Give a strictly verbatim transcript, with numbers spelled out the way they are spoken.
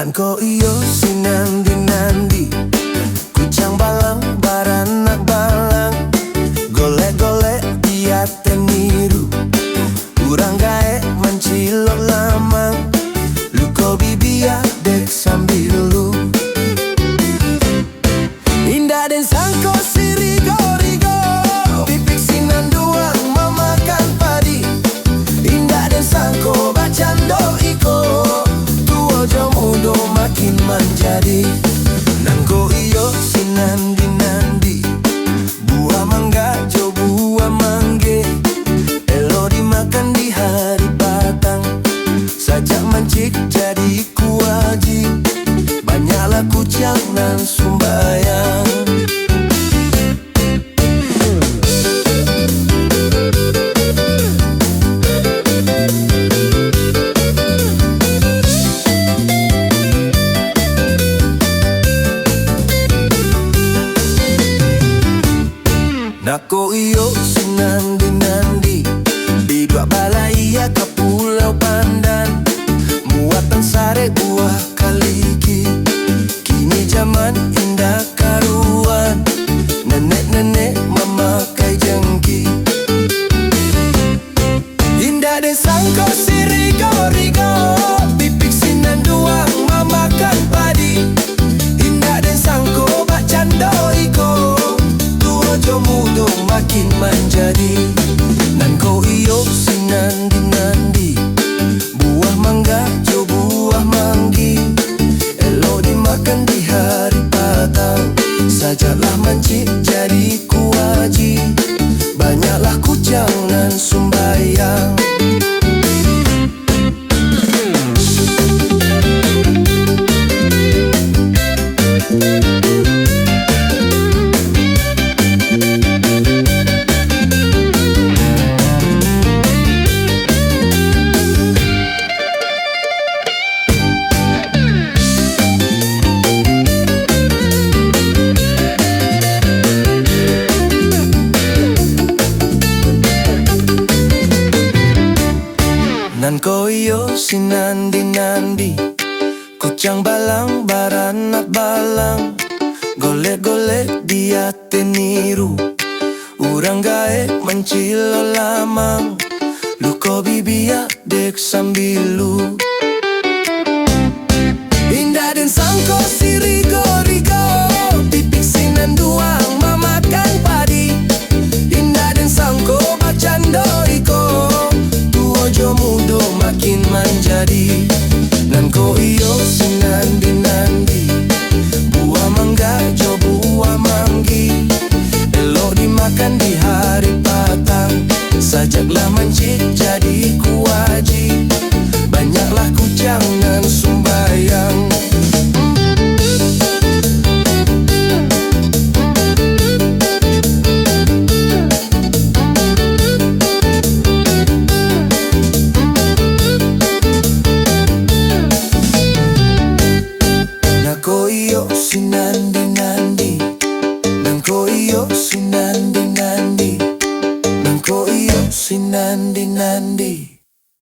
Nan ko iyo si Nandi-Nandi, kucang balang baranak balang, golek-golek di ateh niru, urang gaek mancilok lamang, luko bibia dek sambilu. Indak den sangko si Rigo-Rigo, pipik sinan duang mamakan padi. Indak den sangko bacando iko, tuo jo mudo makin manjadi. Nan ko iyo si Nandi-Nandi, buah mangga jo buah mangge, elok dimakan di hari patang. Sajak mancik jadi kuaji, banyaklah kucang nan sumbayang. Nan ko iyo si Nandi-Nandi, biduak balaia ka Pulau Pandan, muatan sarek buah kaliki. Kini jaman indak karuan, nenek-nenek mamakai jengki. Indak den sangko si Rigo-Rigo, pipik sinan duang mamakan padi. Indak den sangko bacando iko, tuo jo mudo makin manjadi. Nan ko iyo si Nandi-Nandi, buah mangga jo buah manggi, elok dimakan di hari patang. Sajaklah mancik jadi kuaji, banyaklah kucang nan sumbayang. Nan ko iyo si Nandi-Nandi, kucang balang baranak balang, golek-golek di ateh niru, urang gaek mancilok lamang, luko bibia dek sambilu.